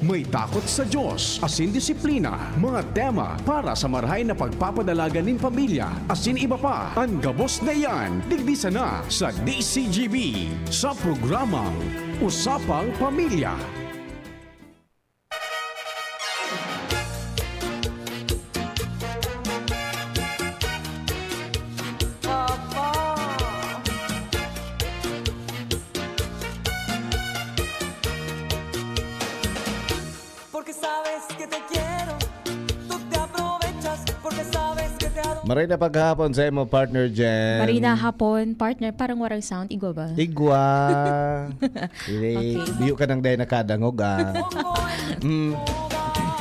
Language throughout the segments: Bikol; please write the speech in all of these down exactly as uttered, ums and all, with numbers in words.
May takot sa Diyos, asin disiplina, mga tema para sa marahay na pagpapadalagan nin pamilya, asin iba pa. An gabos na iyan, digdi sana sa D C G B, sa programang Usapang Pamilya. Porque sabes que te quiero, tú te aprovechas, porque sabes que te adoro. Maray na paghapon sa imo, partner Jen. Maray na hapon, partner. Parang warang sound. Igwa ba? Igwa. Ini, Okay. biyo ka nang dahil nakadangog, ah. Mm.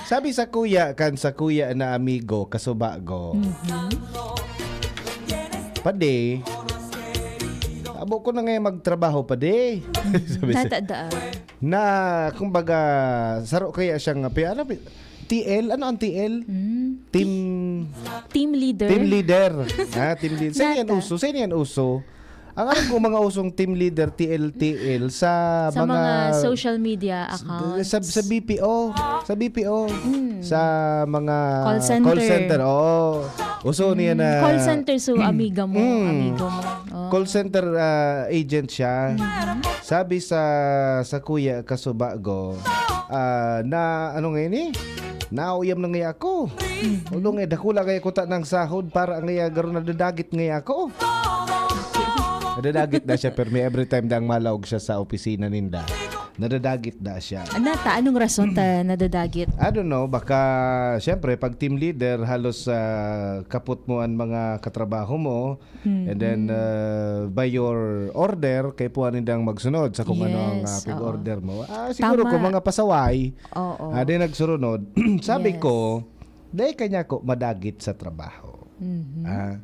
Sabi sa kuya, kan sa kuya na amigo, kasubago. Mhm. Padi, abo ko na ngayon magtrabaho, padi. Sabi sa Tatada. Na, kumbaga, saro kaya siyang, pi-, ano, pi-, T L? Ano ang T L? Hmm. Team Team leader. Team leader. Ah, team leader. Saan yan Nata. uso? Saan yan uso? Ang alam ko, mga usong team leader, T L T L, sa Sa mga mga social media accounts. sa, sa B P O. Sa B P O. Mm. Sa mga Call center. call center. Oo. Uso niya Mm, na call center, so amiga mo, Mm. amigo mo. Oh. Call center, ah, agent siya. Mm. Sabi sa, sa kuya, kasubago, ah, na, ano ngayon eh? Nauyam na ngaya ako. Mm. Ulo nga, dakula kaya kuta ng sahod para ngaya garo nadadagit ngaya ako. Nadadagit na siya, pero may every time dang malaog siya sa opisina ninda. Nadadagit na siya. Ano ta? Anong rason ta nadadagit? I don't know, baka, syempre, pag team leader, halos, ah, kapot mo ang mga katrabaho mo, Mm-mm. and then, ah, by your order, kay puwan nindang magsunod sa kung ano ang, ah, Yes, oo. pag-order mo. Ah, siguro Tama. kung mga pasaway, Oo. ah, di nagsurunod, sabi Yes. ko, dahil kanya ko madagit sa trabaho. Mhm. Ah,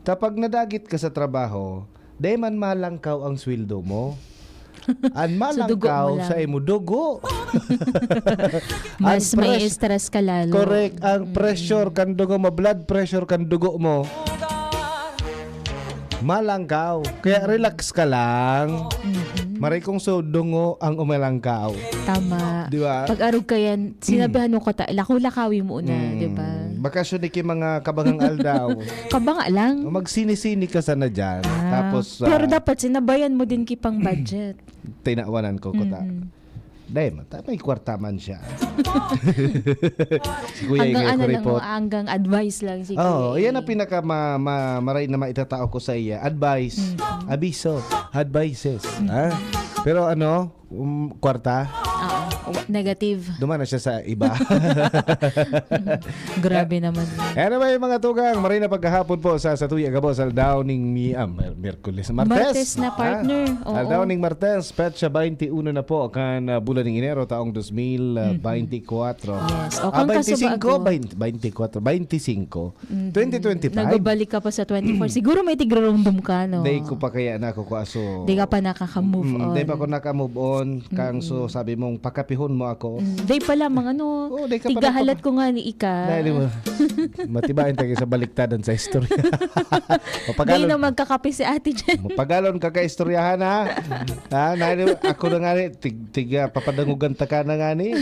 kapag nadagit ka sa trabaho, dahil man malangkaw ang sweldo mo. An Sa dugo mo malangkaw lang. sa imo dugo. Mas Ang may pres-, stress ka lalo. correct. Ang Mm. pressure kan dugo mo, blood pressure kan dugo mo, malangkaw. Kaya Mm. relax ka lang. Mhm. Maray kong so, dungo ang umalangkaw. Tama. Di ba? Pag arog ka yan, sinabihan mo ko ta, lakaw-lakawi mo na, Mm. di ba? Bakasyon ni ki mga kabangang aldaw. Kabanga lang. O, magsini-sini ka sana dyan. Ah. Tapos, Pero ah, dapat sinabayan mo din ki pang budget. Tinawanan ko, kuta. Mm-mm. Dahil man, ta-, may kwarta man siya. Si Kuya Hanggang Ingay ano ko lang, report. hanggang advice lang si Oo, Kuya iyan ang Ingay. pinaka ma-, ma-, maray na maitatao ko sa iya. Advice, Mm-mm. abiso, advices. Mm-mm. Ha? Pero ano, um, kwarta? Oo. Negative. Duman na siya sa iba. Grabe naman. Anyway, mga tugang, maray na paghahapon po sa, sa Tuya Gabos, Aldaw ning Mi-, ah, Mer-, Merkules. Martes. Martes na, Ha? partner. Oo. Aldaw ning Martes, petsa baynte uno na po kan, ah, bulan ning Enero, taong dos mil baynte kwatro. Mhm. Yes. O, Ah, kan baynte singko, kasabago. bayn-, baynte kwatro, baynte singko. Mhm. Twenty twenty-five. Nagbabalik ka pa sa twenty-four. Siguro may tigrarumdum ka, no? Day ko pa kaya na ako ko aso. Day ka pa nakaka-move Mm, on. day pa ako naka-move on. Kang Mm-mm. so, sabi mong pakapihon mo ako. Mm, day pa lamang, ano, Oo, day ka pa tigahalat nagpapa- ko nga ni Ika. Dahil mo, matibayan tayo sa baliktadan sa istorya. Day Mapagalon. na magkakape si Ate Jen. Mapagalon ka kaistoryahan, ha? Ha? Dahil ako na nga ni, tig-, tiga, papadangugan ta ka na nga ni.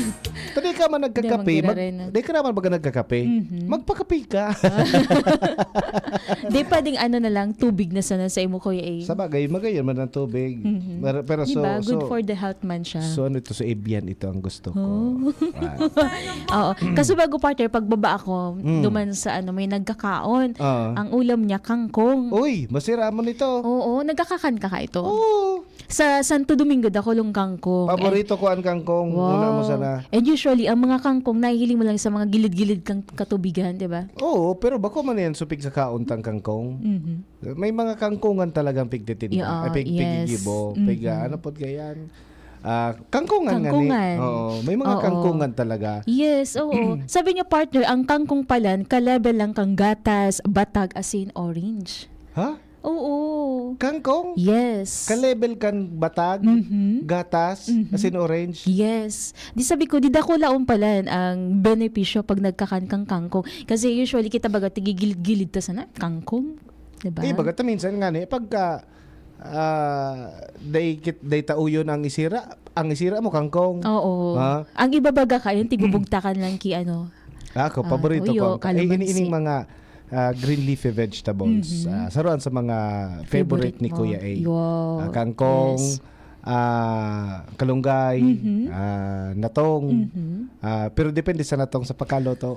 Tadi ka man Hindi, nagkakape, mag-, magdara na. di ka naman baga nagkakape. Mhm. Magpakape ka. Di pwedeng ano na lang, tubig na sana sa imo, Kuya A. Sa bagay, magayon man ang tubig. Mhm. Pero, pero Di so, ba? Good so, for the health man siya. so ano ito? So, Evian ito ang gusto ko. Oh. Ah. Oo. Kaso bago, partner, pagbaba ako, Mm. duman sa ano, may nagkakaon. Ah. Ang ulam niya, kangkong. Uy, masira mo nito. Oo, nagkakakan ka ka ito? Oo. Sa Santo Domingo, dakulong kangkong. Paborito ko ang kangkong. Una mo Wow. sana. And usually, ang mga kangkong, nahihiling mo lang sa mga gilid-gilid kang katubigan, di ba? Oo, pero bako man yan, supig sa kaon tang kangkong. Mhm. May mga kangkungan talagang pigtitinda. Yeah, Ay, pig-, yes. pigigibo. Pig-, Mhm. ah, ano pod kaya yan? Ah, kangkungan nga ni. Kangkungan. Oo, may mga Oo. kangkungan talaga. Yes, oo. Sabi niya, partner, ang kangkong palan, ka-level lang kang gatas, batag, asin, orange. Ha? Oo. Kangkong? Yes. Ka-level kan batag, Mhm. gatas, Mhm. asin orange? Yes. Di sabi ko, di dakulaon pala ang benepisyo pag nagkakan kang kangkong. Kasi usually, kita baga, tigigilid-gilid ta sana, kangkong. Diba? Eh, baga ta minsan nga ni, pagka, Ah, day kit-, day tauyon ang isira. Ang isira mo, kangkong. Oo. Ha? Ang iba baga kayo, tigubugtakan lang ki ano. Ako, Ah, paborito tuyo, ko ang ka-, eh, ini, kalamansi. Ining mga ah, green leafy vegetables. Mhm. Ah, saruan sa mga favorite, Favorite ni mo. Kuya A. Wow. Ah, kangkong, Yes. ah, kalunggay, Mhm. ah, natong. Mhm. Ah, pero depende sa natong sa pagkaluto.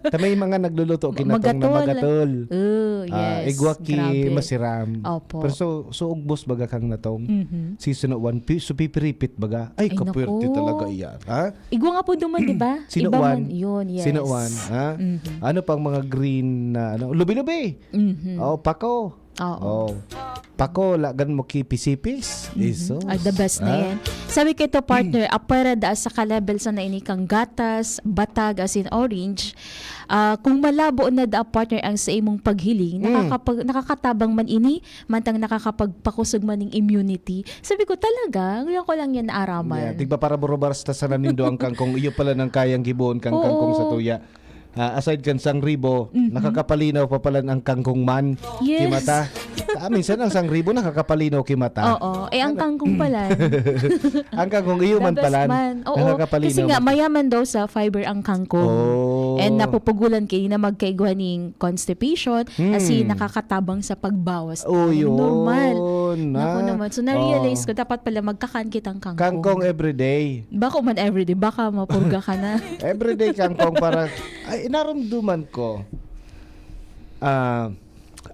Ta may mga nagluluto kinatong na Magatol. magatol. Oh, Ah, yes. igwa ki Grabe. masiram. Opo. Pero so, so ugbos baga kang natong. Mhm. Si sinuwan, pi-, so pipiripit baga. Ay, Ay, kapwerte naku. Talaga iyan. Ha? Igwa nga po duman, di ba? Iba Sinuwan. man. Yun, yes. Sinuwan, ha? Mhm. Ano pang mga green na, ano? Lubi-lubi. Mhm. Oh, pako. Oo. Oh. Pako, lagan mo ki pisipis. Mhm. Isos. Ah, the best na Ha? yan. Sabi kay to partner, apwera da sa ka-level sa na ini kang gatas, batag, as in orange. Ah, kung malabo na da partner ang sa imong paghiling, Mm. nakakapag, nakakatabang man ini, mantang nakakapagpakusog man ning immunity. Sabi ko, talaga? Ngayon ko lang yan naaraman. Yeah, tigpa para burubars ta sana nindo ang kangkong. Iyo pala nang kayang gibohon kang Oo. Kangkong sa tuya. Ah, aside kan sangribo, Mhm. nakakapalinaw pa pala ang kangkong man. Yes. Kimata. Ah, minsan ang sangribo nakakapalinaw kimata. Oo. Eh, ang kangkong pala. Ang kangkong iyo man The best pala. man. Oo. Nakakapalinaw Kasi nga, man. Mayaman daw sa fiber ang kangkong. Oh. And napupugulan kayo na magkaigwa ning constipation. Hmm. Kasi nakakatabang sa pagbawas. Oh, Ay, yun. Normal. Naku Ah. naman. So, na-realize Oh. ko, dapat pala magkakan kitang kangkong. Kangkong everyday. Bako man everyday. Baka mapurga ka na. Everyday kangkong para, ay, narumduman ko. Ah,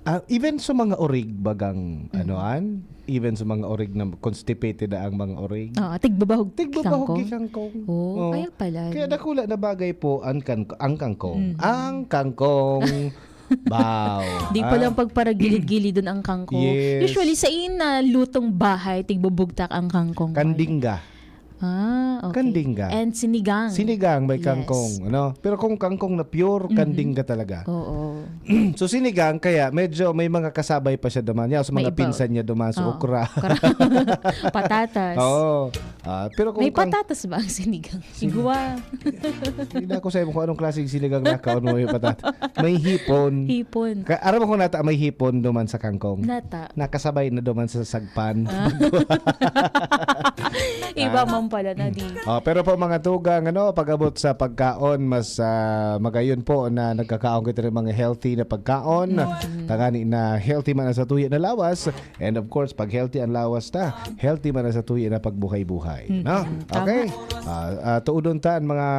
ah, even sa mga orig bagang, Mm. ano an? Even sa mga orig na constipated na ang mga orig. Oo, tigbabahog Tigbabahog kangkong. ki kangkong. Oh, Oh. kaya pala. Kaya dakula na bagay po ang, kan- ang kangkong. Mm. Ang kangkong. Wow. Di Ah, pa lang pagparagilid-gilidon ang kangkong. Yes. Usually, sa ina lutong bahay, tigbubugtak ang kangkong. Kandingga. Ah, okay. Kandingga. And sinigang. Sinigang may Yes. kangkong, ano? Pero kung kangkong na pure, Mhm. kandingga talaga. Oo. So sinigang, kaya medyo may mga kasabay pa siya duman. Yan, sa May mga iba. pinsan niya duman, sa Oo. okra. Patatas. Oo. Ah, pero kung May kang- patatas ba ang sinigang? Igwa. Hindi na ako sa kung anong klaseng sinigang na kaon mo may patatas. May hipon. Hipon. Ka, aram mo kung nata may hipon duman sa kangkong? Nata. Nakasabay na duman sa sagpan. Ah. Iba man pala na di. Oh, pero po mga tugang, ano, pag-abot sa pagkaon, mas ah, magayon po na nagkakaon kita ng mga healthy na pagkaon. Mm. Tangani na healthy man ang satuya na lawas. And of course, pag healthy ang lawas ta, healthy man ang satuya na pagbuhay-buhay. Mm, No? tama. Okay? Ah, ah, tuudon ta ang mga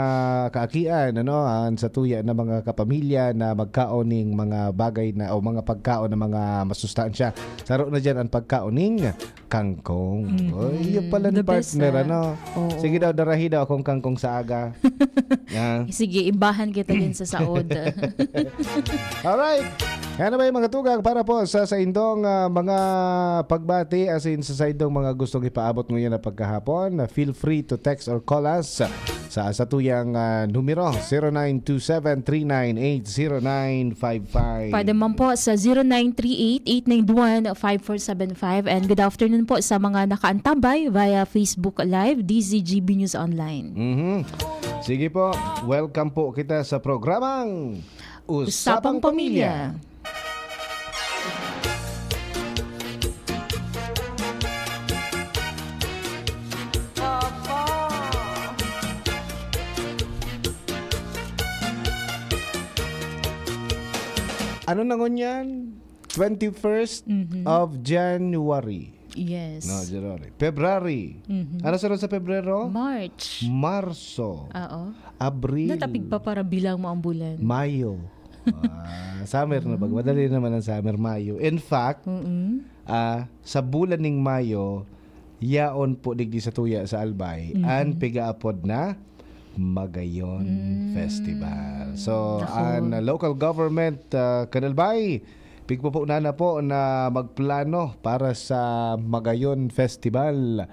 kaakian, ano, ang satuya na mga kapamilya na magkaon ning mga bagay na, o mga pagkaon na mga masustansya. Saro na dyan ang pagkaon ning kangkong. Mhm. Oy, yun pala ni The best, partner, ah. ano? Oo. Sige daw, darahi daw akong kangkong sa aga. Ah. Sige, ibahan kita din sa saod. Alright. Yan na ba yung mga tugang para po sa saindong ah, mga pagbati as in sa saindong mga gustong ipaabot ngayon na pagkahapon? Na feel free to text or call us sa satuyang ah, numero, zero nine two seven three nine eight zero nine five five. Pwede man po sa zero nine three eight, eight nine one, five four seven five. And good afternoon po sa mga nakaantabay via Facebook Live, D Z G B News Online. Mhm. Sige po, welcome po kita sa programang Usapang Usapang Pamilya. Pamilya. Ano na ngunyan? Twenty-first Mhm. of January. Yes. No, January. February. Mhm. Ano sunod sa Pebrero? March. Marso. Oo. Abril. Natapig pa para bilang mo ang bulan. Mayo. Ah, summer na bag. Madali naman ang summer, Mayo. In fact, Mm-mm. ah, sa bulan ning Mayo, yaon po digdi sa tuya sa Albay, Mhm. ang pigaapod na Magayon Mm. Festival. So, Nako. ang local government, ah, kan Albay, pigpupunan na po na magplano para sa Magayon Festival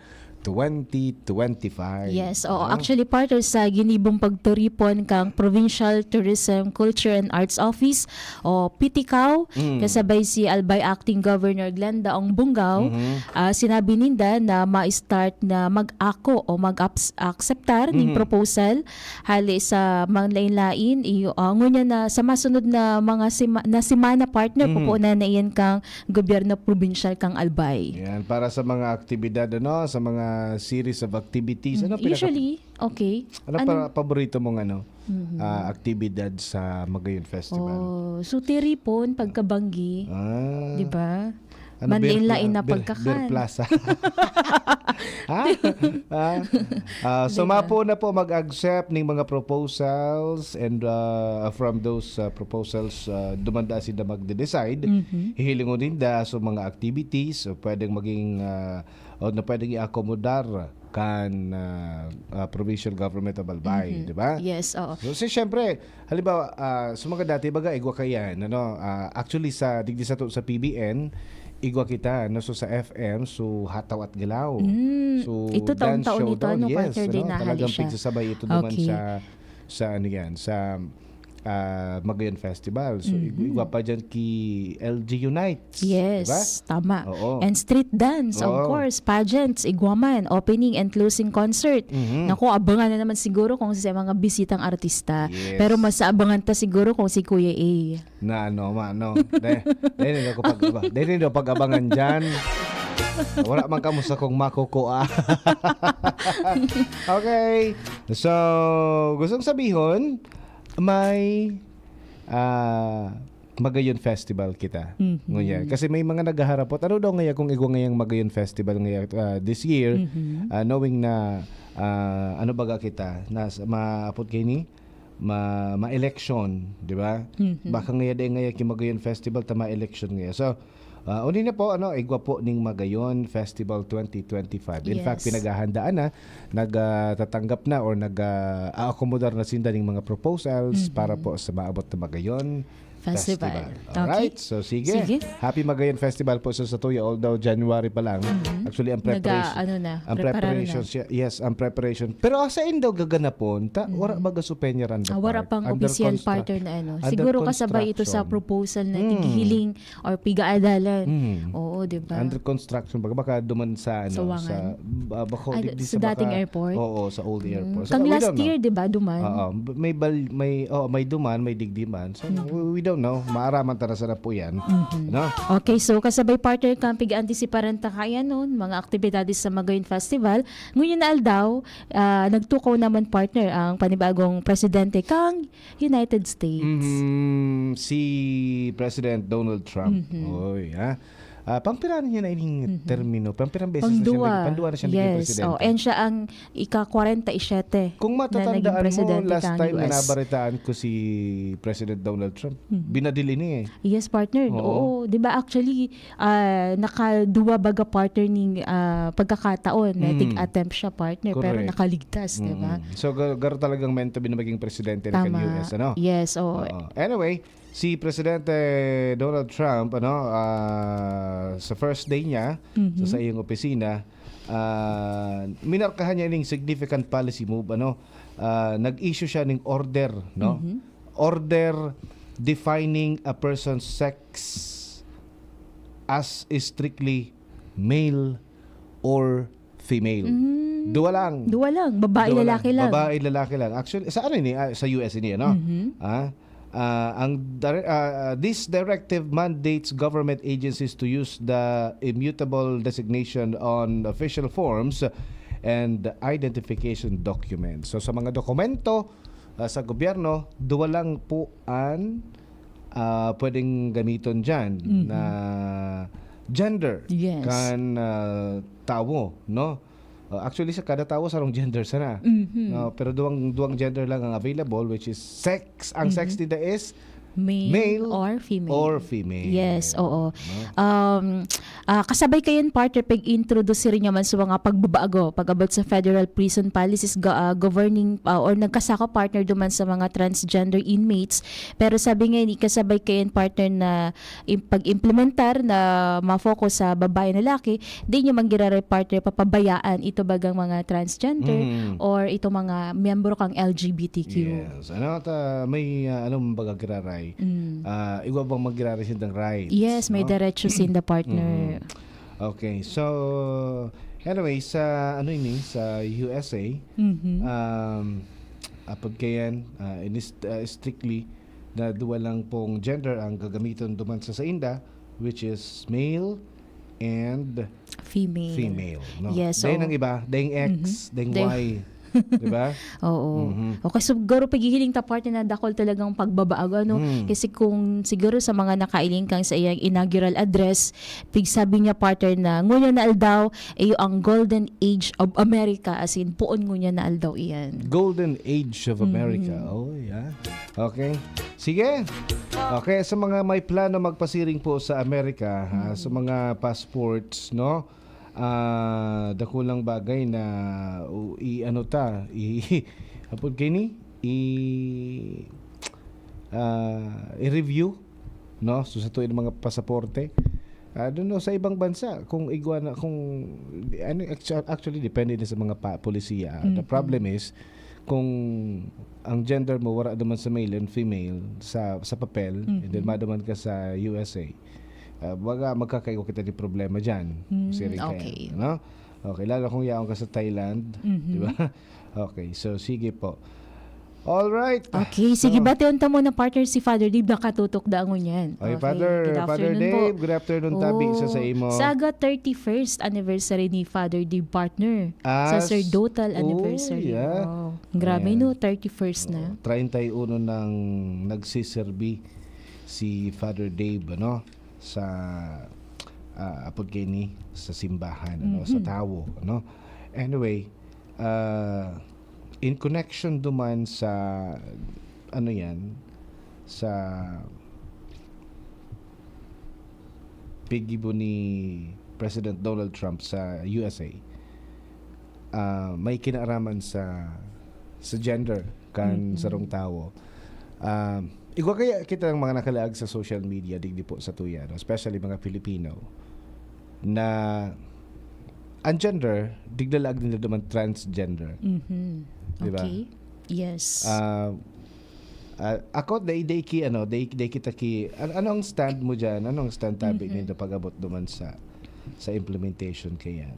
twenty twenty-five. Yes, oo. Ah. Actually, partner, sa ginibong pagturipon kang Provincial Tourism, Culture and Arts Office o P T C A O, Mm. kasabay si Albay Acting Governor Glenda Ong Bungao, Mhm. ah, sinabi ninda na ma-start na mag-ako o mag-aps-, akseptar ning Mhm. proposal hali sa mga lain-lain, iyo, ah, ngunyan na sa masunod na mga sema-, na semana, partner, Mhm. pupunan na iyan kang gobyerno probinsyal kang Albay. Yan, para sa mga aktibidad, ano, sa mga series of activities, Mm, ano, pinaka- usually, okay. Ano Ano? pa, paborito mong, ano, Mhm. ah, aktibidad sa Magayon Festival? Oh, so, tiripon, pagkabanggi, Ah. di ba? Ano, Manlain-lain Beer Pla-, na Beer, Beer pagkakan. Plaza? Ha? Ha? Ah, so, Di ba? mapo na po mag-accept ning mga proposals and, ah, from those, ah, proposals, ah, dumanda sinda magde-decide. Mhm. Hihilingon ninda so mga activities o pwedeng maging, ah, o na pwedeng i-akomodar kan, ah, ah, Provincial Government of Albay, Mhm. di ba? Yes, oo. So, si, syempre, halimbawa, ah, sa mga dati, baga, igwa kaiyan, ano, ah, actually, sa digdi sato sa P B N, igwa kita, no? So, sa F M, so, Hataw at Galaw. Mm, So, ito taon-taon dance ito, showdown, ano, yes, partner, din ano, nahali talagang siya. pigsasabay ito naman Okay. sa, sa ano yan, sa, ah, Magayon Festival. So, ig-, Mhm. igwa pa dyan ki L G Unites, Yes, di ba? tama. Oo. And street dance, of Oo. course, pageants, igwa man, opening and closing concert. Mhm. Naku, abangan na naman siguro kung sa mga bisitang artista. Yes. Pero mas abangan ta siguro kung si Kuya A. Na ano, ma-, ano. Dahil, dahil hindi ako pag-aba-, dahil hindi ako pag-abangan dyan. Wala man kamo sa kong makukuha. Okay. So, gustong sabihon, may, ah, Magayon Festival kita. Mhm. Ngunyan. Kasi may mga naghaharapot. Ano daw ngaya kung igwa ngayang Magayon Festival ngaya, ah, this year, Mhm. ah, knowing na, ah, ano baga kita, nas-, maapot kaini? Ma-, ma-election, di ba? Mhm. Baka ngaya dai ngaya ki Magayon Festival ta ma-election ngaya. So, ah, uni na po, ano, igwa po ning Magayon Festival twenty twenty-five. In fact, Yes. pinaghahandaan na, nag, ah, tatanggap na or nag, ah, aakomodar na sinda ning mga proposals Mhm. para po sa maabot na Magayon Festival. Festival. Okay. Alright, so sige. Sige. Happy Magayon Festival po sa satuya, although January pa lang. Mhm. Actually, ang Naga-, preparation, ano na, ang prepara preparation na. siya, yes, ang preparation. Pero asa indo gaganapon? Ta, Mhm. wala baga supenyaran Ah, wala part. pang Under opisyal construct-, partner na ano. under Siguro kasabay ito sa construction. proposal na Hmm. tighiling or pigaadalan. Hmm. Oo, di ba? Under construction, baga baka duman sa, ano, Sawangan. sa, ah, bako, Ano, digdi sa sa dating baka, airport? oo, sa old Hmm. airport. So, Kang we last don't know. year, di ba, duman? Oo, b-, may bal-, may, oo, may duman, may digdi man. So, Mhm. we, we don't know. Maaraman ta na sana po yan. Mhm. No? Okay, so kasabay partner kang pig-aantisiparan ta kaya nun, mga aktibidades sa Magayon Festival. Ngunyan na aldaw, ah, nagtukaw naman partner ang panibagong presidente kang United States. Mhm, si President Donald Trump. Mhm. Oy, ha? Ah, pangpira na niya na ining Mhm. termino? Pangpirang beses na siya Pangduwa. naging, pangduwa na siya naging Yes. presidente? Oh, and siya ang ika-kwarenta y siyete Kung na naging matatandaan mo, presidente last kang time na U S. nabaritaan ko si President Donald Trump, Mhm. binadil ini eh. Yes, partner. Oo. Oo. Di ba, actually, ah, nakaduwa baga partner ning, ah, pagkakataon na Mm. tig-attempt siya, partner, pero Correct. nakaligtas, di ba? Mm. So, ga-, garo talagang meant to be na maging presidente na kan Tama. U S, ano? Yes, oo. Oo. Anyway, si Presidente Donald Trump, ano, ah, sa first day niya, Mhm. sa saiyang opisina, ah, minarkahan niya ning significant policy move, ano, ah, nag-issue siya ning order, no? Mhm. Order defining a person's sex as strictly male or female. Mm. Duwa lang. Duwa lang. Babae, Duwa lalaki lang. Babae, lalaki lang. Actually, sa ano ini? Ah, sa U S ini, ano? Mhm. Ah, ah, ang dire-, ah, ah, this directive mandates government agencies to use the immutable designation on official forms and identification documents. So, sa mga dokumento, ah, sa gobyerno, duwa lang po an, ah, pwedeng gamiton diyan Mhm. na gender Yes. kan, ah, tawo, no? Ah, actually, sa kada tawo, sarong gender sana. Mhm. No? Pero duwang, duwang gender lang ang available, which is sex. Ang sex Mhm. nila is Male, Male or female. or female. Yes, oo. No? Um, ah, kasabay kayan, partner, pag-introduce rin naman sa mga pagbabago pag-abot sa federal prison policies go- ah, governing ah, or nagkasaka, partner, duman sa mga transgender inmates. Pero sabi nga ni, kasabay kayan, partner, na im- pag-implementar na ma-focus sa babae, lalaki, di nyo man giraray, partner, papabayaan ito bagang mga transgender Mm. or ito mga miyembro kang L G B T Q. Yes. Ano ta may ah, anong baga giraray? Mm. Ah, igwa bang magiraray sindang rights? Yes, may no? diretso sinda, partner. Mhm. Okay. So, anyway, sa ano ini, sa U S A, Mhm. um, apod kayan, ah, inis, ah, strictly na duwa lang pong gender ang gagamiton duman sa sainda, which is male and Female. female. No? Yes, Dahil so- ang iba, dahil X, Mhm. dahil Dahil- Y. Di ba? Oo. Mhm. Okay, so garo paghihiling ta, partner, na dakol talagang pagbabago, ano? Hmm. Kasi kung siguro sa mga nakailing kang sa iyang inaugural address, pigsabi niya, partner, na ngunyan na aldaw, iyo ang golden age of America, as in, poon ngunyan na aldaw iyan. Golden Age of America. Mhm. Oh, yeah. Okay. Sige. Okay, sa mga may plano magpasiring po sa Amerika, ha, sa mga passports, no? Ah, dakulang bagay na u- i-ano ta, i apod kini, i ah, i-review, no? So, sa tuwing mga pasaporte, I don't know, sa ibang bansa, kung igwa na, kung, ano, actu- actually, depende din sa mga pa, polisiya. The Mm-mm. problem is, kung ang gender mo, wala naman sa male and female, sa, sa papel, and then Mhm. maduman ka sa U S A, ah, baga magkakaigo kita ni problema dyan. Mm, Siring kaya, okay. No? Okay, lalo kung yaon ka sa Thailand, Mhm. di ba? Okay, so sige po. All right. Okay, sige, So, bateon ta muna, partner, si Father Dave, nakatutok da ngunyan. Ay, Okay, Father, good Father afternoon po. Dave, good afternoon, tabi sa, sa Oo. imo. Sa aga thirty-first anniversary ni Father Dave, partner. Ah, Sacerdotal s- anniversary. Oh, yeah. Wow. Grabe, Ayan. No? Thirty-first na. Oh, treinta y uno nang nagsiserbi si Father Dave, ano, sa ah, apod kini, sa simbahan, ano, sa Mhm. tawo, ano. Anyway, ah, in connection duman sa, ano yan, sa piggibo ni President Donald Trump sa U S A, ah, may kinaaraman sa sa gender kan Mm-mm. sarong tawo. Ah, igwa kaya kita ng mga nakalaag sa social media, digdi po sa tuya, no? Especially mga Filipino, na ang gender, digdalaag nila duman transgender. Mhm. Di ba? Okay. Yes. Ah, ah, ako, day, day ki, ano, day, day kita ki, an- ano ang stand mo dyan? Ano ang stand tabi Mhm. ninyo pag-abot duman sa sa implementation kayan?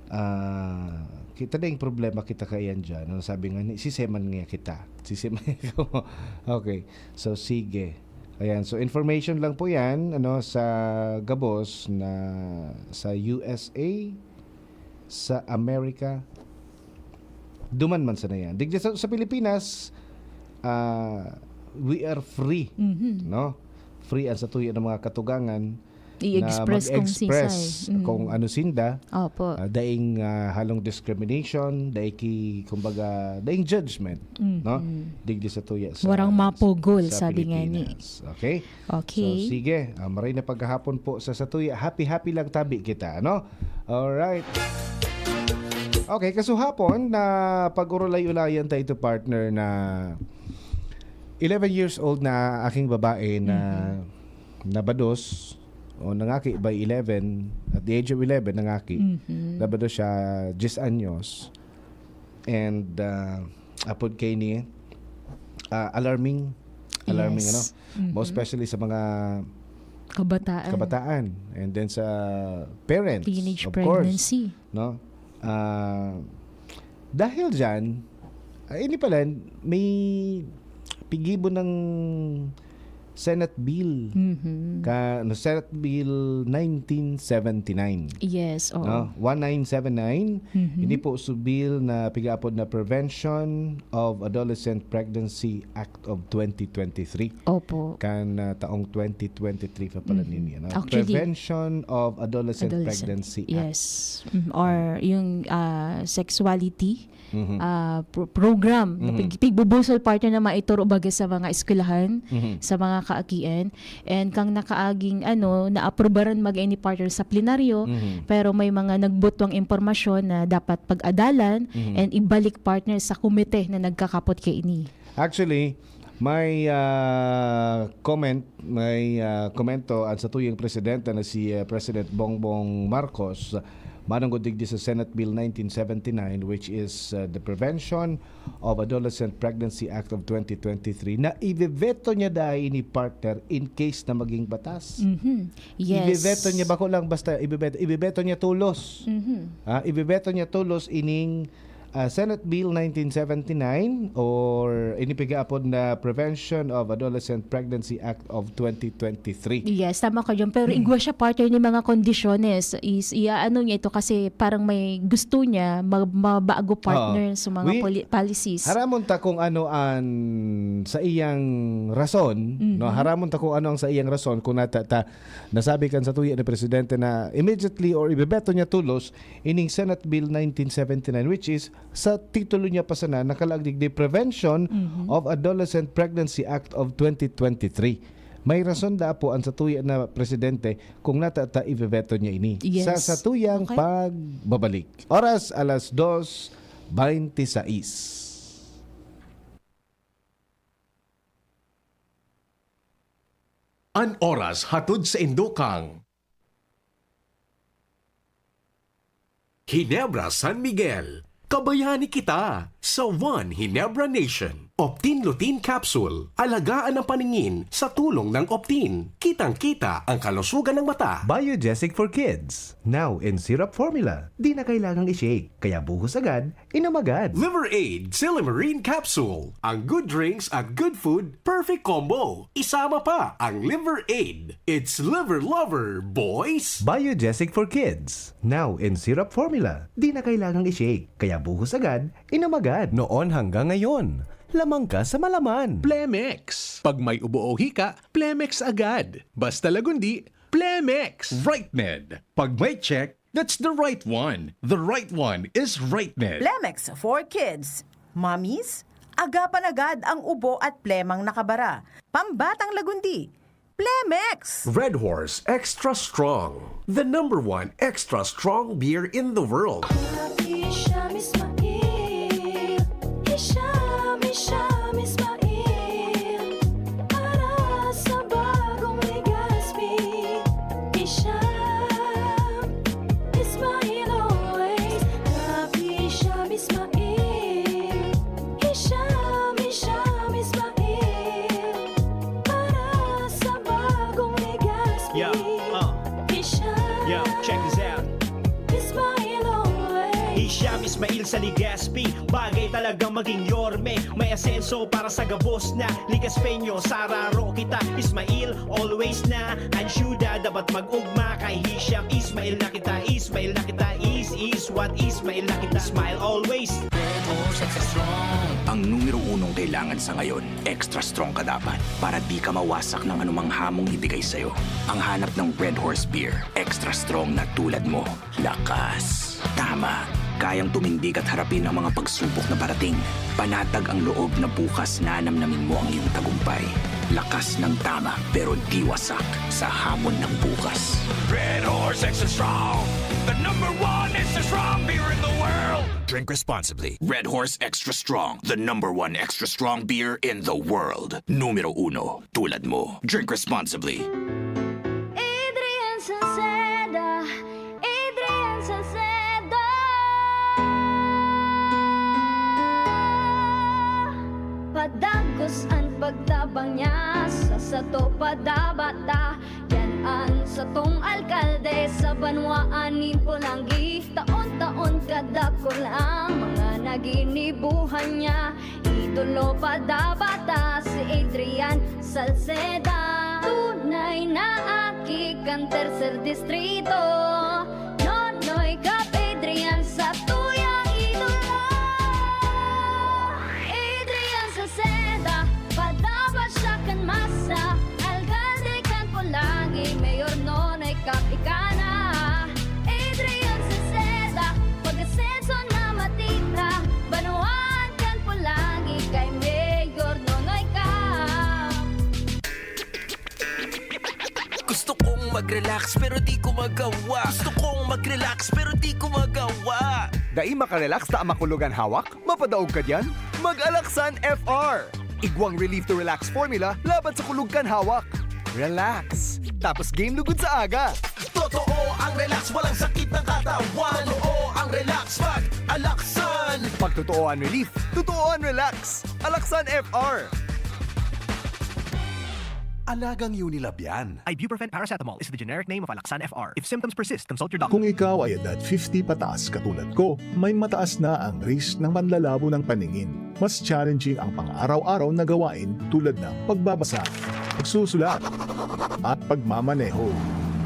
Ah, kita na yung problema kita kayan dyan. Ano sabi nga ni, siseman nga kita. Siseman ko. Okay. So, sige. Ayan. So, information lang po yan, ano, sa gabos na sa U S A, sa Amerika, duman man sana yan. Digdi sa, sa Pilipinas, ah, we are free, Mhm. no? Free ang satuya ng mga katugangan I-express na kung mag-express sinsay. Mm. kung ano sinda. Opo. Ah, daing ah, halong discrimination, daing ki, kumbaga, daing judgment, Mhm. no? Digdi sa tuya sa, Warang mapugol, sa sabi nga ni. Pilipinas. Okay? Okay. So, sige. Ah, maray na paghahapon po sa satuya. Happy-happy lang tabi kita, no? Alright. Okay, kasuhapon na pag-urulay-ulayan ta ito, partner, na eleven years old na aking babae na Mhm. nabados o nangaki by eleven, at the age of eleven, nangaki. Mhm. Nabados siya diyes anyos. And ah, apod kay ni ah, alarming. Alarming, Yes. ano? Mhm. Most especially sa mga Kabataan. kabataan. And then sa parents, Teenage of course, pregnancy. no? Ah, dahil dyan, ah, ini pala, may pigibo ng Senate Bill. Mhm. Ka, no, Senate Bill nineteen seventy-nine. Yes, oo. No? One nine seven nine. Mhm. Ini po su bill na pigaapod na Prevention of Adolescent Pregnancy Act of twenty twenty-three. Opo. Kan ah, taong twenty twenty-three pa pala Mhm. nini, ano? Actually, Prevention of Adolescent, Adolescent. Pregnancy Act. Yes. Mhm. Or yung ah, sexuality Mhm. ah, pro- program na Mhm. pig- pigbubusol, partner, na maituro baga sa mga eskwelahan, Mhm. sa mga kaakian. And kang nakaaging ano, naaprubaran mag-any, partner, sa plenaryo, Mhm. pero may mga nagbutwang impormasyon na dapat pag-adalan Mhm. and ibalik, partner, sa komite na nagkakapot kaini. Actually, may ah, comment, may ah, komento ang satuyang presidente na si ah, President Bongbong Marcos, manungod digdi sa Senate Bill nineteen seventy-nine, which is ah, the Prevention of Adolescent Pregnancy Act of twenty twenty-three, na iveveto niya dai ini, partner, in case na maging batas. Mhm. Yes. Iveveto niya, bako lang basta iveveto, iveveto niya tolos. Mhm. Ah, iveveto niya tolos ining ah, Senate Bill nineteen seventy-nine or ini pigaapod na Prevention of Adolescent Pregnancy Act of twenty twenty-three. Yes, tama ka dyan. Pero igwa siya, partner, ni mga kondisyones. Is, iaano niya ito kasi parang may gusto niya ma- mabago, partner, Oo. sa mga We- poli- policies. Haramon ta kung ano an sa iyang rason, Mhm. no? Haramon ta kung ano ang sa iyang rason kung nata ta, nasabi kan satuya ni presidente na immediately or ibebeto niya tolos ining Senate Bill nineteen seventy-nine, which is sa titulo niya pa sana nakalaag digdi Prevention Mhm. of Adolescent Pregnancy Act of twenty twenty-three. May rason da po ang satuya na presidente kung nata ta ibebeto niya ini. Yes. Sa satuyang Okay. pagbabalik. Oras, alas dos beintisais. An oras hatod saindo kan Ginebra, San Miguel. Kabayani kita sa One Ginebra Nation. Optin Lutein Capsule. Alagaan ang paningin sa tulong ng Optin. Kitang-kita ang kalusugan ng mata. Biogesic for Kids. Now in syrup formula. Di na kailangang i-shake. Kaya buhos agad, inom agad. Liver Aid, Silymarin Capsule. Ang good drinks at good food, perfect combo. Isama pa ang Liver Aid. It's Liver Lover, boys! Biogesic for Kids. Now in syrup formula. Di na kailangang i-shake. Kaya buhos agad, inom agad. Noon hanggang ngayon, lamang ka sa malaman. Plemex. Pag may ubo o hika, Plemex agad. Basta Lagundi, Plemex. Right Med. Pag may check, that's the right one. The right one is Right Med. Plemex for Kids. Mommies, agapan agad ang ubo at plemang nakabara. Pambatang Lagundi, Plemex! Red Horse Extra Strong. The number one extra strong beer in the world. Hisham Ismail, Hisham, Hisham Ismail. Para sa bagong Legazpi, Hisham Ismail always. Love Hisham Ismail, Hisham, Hisham Ismail. Para sa bagong Legazpi, Yeah, uh. Hisham Yo, check this out. Ismail always. Hisham Ismail sa Legazpi, bagay talaga maging yorme. May asenso para sa gabos na Legazpeño. Sararo kita, Ismail always na. Ang syuda dapat mag-ugma kay Hisham Ismail na kita. Ismail na kita, is, is what Ismail na kita. Smile always. Ang numero unong kailangan sa ngayon, extra strong ka dapat para di ka mawasak ng anumang hamong ibigay sa'yo. Ang hanap ng Red Horse Beer, extra strong na tulad mo. Lakas. Tama. Kayang tumindig at harapin ang mga pagsubok na parating. Panatag ang loob na bukas nanamnamin mo ang iyong tagumpay. Lakas ng tama, pero di wasak sa hamon ng bukas. Red Horse Extra Strong, the number one extra strong beer in the world. Drink responsibly. Red Horse Extra Strong, the number one extra strong beer in the world. Numero uno, tulad mo. Drink responsibly. Adrian Salceda, Adrian Salceda. Padagos an pagtabang niya sa sato padabata. Yan an satong alkalde sa banwaan nin Polangui. Taon-taon kadakul ang mga naginibuhan niya. Idolo padabata si Adrian Salceda. Kan tercer distrito, Nonoy Cap Adrian sa tuyang idolo. Adrian Salceda, padaba siya kan masa, alkalde kan Polangui, Mayor Nonoy Cap ika na. Adrian Salceda, pag-asenso na matita, banwaan kan Polangui kay Mayor Nonoy Cap. Gusto kong mag-relax pero di ko magawa. Gusto kong mag-relax pero di ko magawa. Dai makarelax ta makulog an hawak? Mapadaog ka diyan? Mag-Alaxan F R! Igwang Relief to Relax formula laban sa kulog kan hawak. Relax! Tapos game lugod sa aga! Totoo ang relax, walang sakit ng katawan. Totoo ang relax, mag-alaksan. Pag totoo an relief, totoo an relax! Alaxan F R! Alagang Unilab yan. Ibuprofen paracetamol is the generic name of Alaxan F R. If symptoms persist, consult your doctor. Kung ikaw ay edad fifty pataas katulad ko, may mataas na ang risk ng panlalabo ng paningin. Mas challenging ang pang-araw-araw na gawain tulad ng pagbabasa, pagsusulat, at pagmamaneho.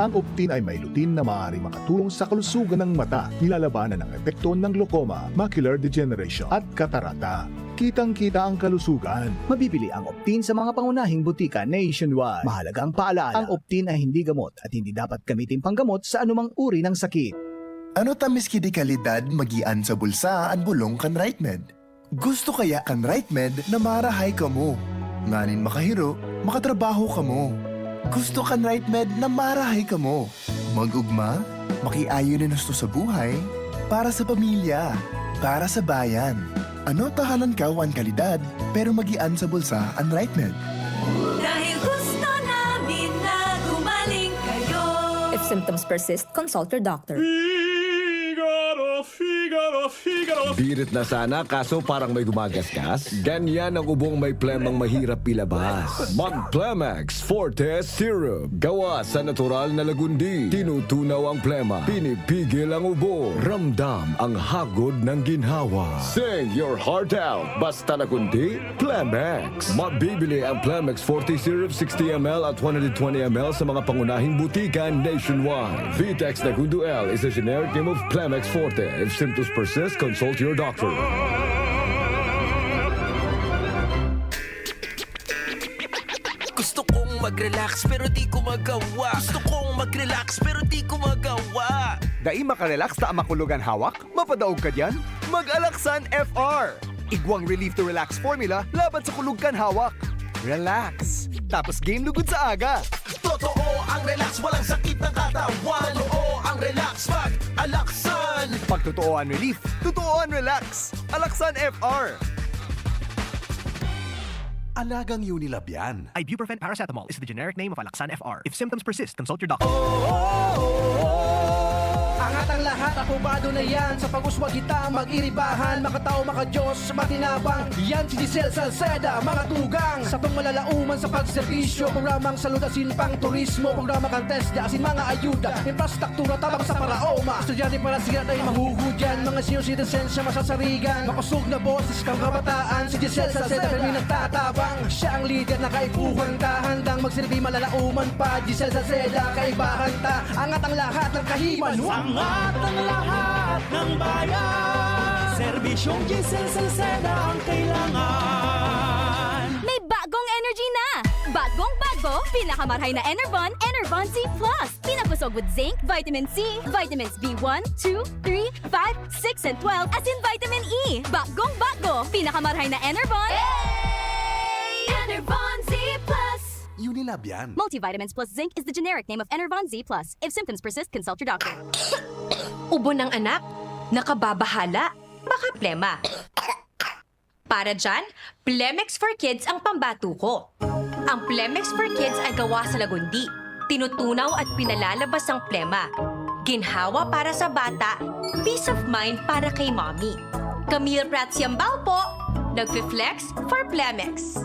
Ang Optin ay may lutein na maaaring makatulong sa kalusugan ng mata. Nilalabanan ang epekto ng glaucoma, macular degeneration, at katarata. Kitang-kita ang kalusugan. Mabibili ang Optin sa mga pangunahing butika nationwide. Mahalagang paalaala, ang Optin ay hindi gamot at hindi dapat gamitin panggamot sa anumang uri ng sakit. Ano ta miski di kalidad magian sa bulsa an bolong kan RightMed? Gusto kaya kan RightMed na marahay kamo? Nganing makahiro, makatrabaho kamo. Gusto kan RightMed na marahay kamo. Mag-ugma, makiayon nin husto sa buhay, para sa pamilya, para sa bayan. Ano ta halangkaw an kalidad, pero magian sa bulsa an RightMed? Dahil gusto namin na gumaling kayo. If symptoms persist, consult your doctor. Figaro, Figaro, Figaro. Birit na sana, kaso parang may gumagasgas. Ganyan ang ubong may plemang mahirap ilabas. Mag Plemex Forte Syrup. Gawa sa natural na lagundi. Tinutunaw ang plema. Pinipigil ang ubo. Ramdam ang hagod ng ginhawa. Sing your heart out. Basta lagundi, Plemex. Mabibili ang Plemex Forte Syrup sixty M L at one hundred twenty M L sa mga pangunahing butika nationwide. Vitex Nagundo L is the generic name of Plemex Forte. If symptoms persist, consult your doctor. Gusto kong mag-relax pero di ko magawa. Gusto kong mag-relax pero di ko magawa. Dai makarelax ta makulog an hawak? Mapadaog ka diyan? Mag-Alaxan F R! Igwang Relief to Relax formula laban sa kulog kan hawak. Relax! Tapos game lugod sa aga! Totoo ang relax, walang sakit ng katawan. Totoo ang relax, mag-alaksan. Pag totoo an relief, totoo an relax. Alaxan F R! Alagang Unilab yan. Ibuprofen paracetamol is the generic name of Alaxan F R. If symptoms persist, consult your doctor. Angat ang lahat, apobado na yan. Sa pag-uswag kita, mag-iribahan, makatao, makadiyos, matinabang. Yan si Giselle Salceda, mga tugang. Satong malalauman sa pagserbisyo, programang salud asin pang turismo, programa kan TESDA asin mga ayuda, infrastruktura tabang sa paraoma. Estudyante para siya tayo mahugudyan, mga senior citizens siya masasarigan. Makosog na boses kang kabataan, si Giselle Salceda kami nagtatabang. Siya ang lider na kaipuhan ta, handang magsilbi malalauman pa. Giselle Salceda, kaibahan ta, angat ang lahat ng kahiman. Angat ang lahat ng bayan. Serbisyong Giselle Salceda ang kailangan. May bagong energy na! Bagong bago, pinakamarhay na Enervon, Enervon Z Plus. Pinakosog with zinc, vitamin C, vitamins B one, two, three, five, six, and twelve, asin vitamin E. Bagong bago, pinakamarhay na Enervon. Enervon Z Plus. Unilab yan. Multivitamins plus zinc is the generic name of Enervon Z Plus. If symptoms persist, consult your doctor. Ubo ng anak? Nakababahala? Baka plema. Para dyan, Plemex for Kids ang pambato ko. Ang Plemex for Kids ay gawa sa lagundi. Tinutunaw at pinalalabas ang plema. Ginhawa para sa bata, peace of mind para kay mommy. Camille Prats Yambao po, nagfi-flex for Plemex.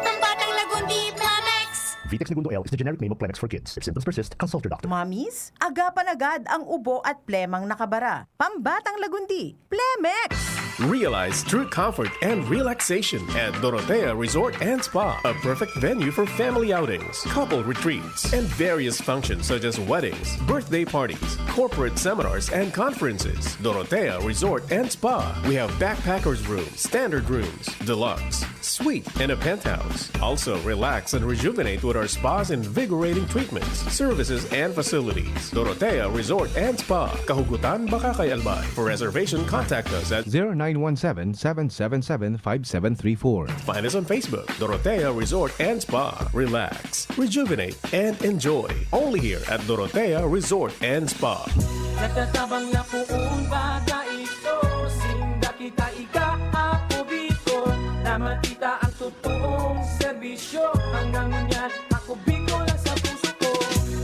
Pambatang lagundi, Plemex! Vitex Negundo L is the generic name of Plemex for Kids. If symptoms persist, consult your doctor. Mommies, agapan agad ang ubo at plemang nakabara. Pambatang lagundi, Plemex! Realize true comfort and relaxation at Dorotea Resort and Spa, a perfect venue for family outings, couple retreats, and various functions such as weddings, birthday parties, corporate seminars, and conferences. Dorotea Resort and Spa. We have backpackers room, standard rooms, deluxe, suite, and a penthouse. Also, relax and rejuvenate with our spa's invigorating treatments, services, and facilities. Dorotea Resort and Spa, Kahugutan, Bacacay, Albay. For reservation, contact us at zero nine one seven, seven seven seven, five seven three four. Find us on Facebook, Dorotea Resort and Spa. Relax, rejuvenate, and enjoy. Only here at Dorotea Resort and Spa. Natatabang na poon baga ito, sinda kita iga ako Bicol, na makita ang totoong serbisyo. Hanggang ngunyan, ako Bicol ang sa puso ko.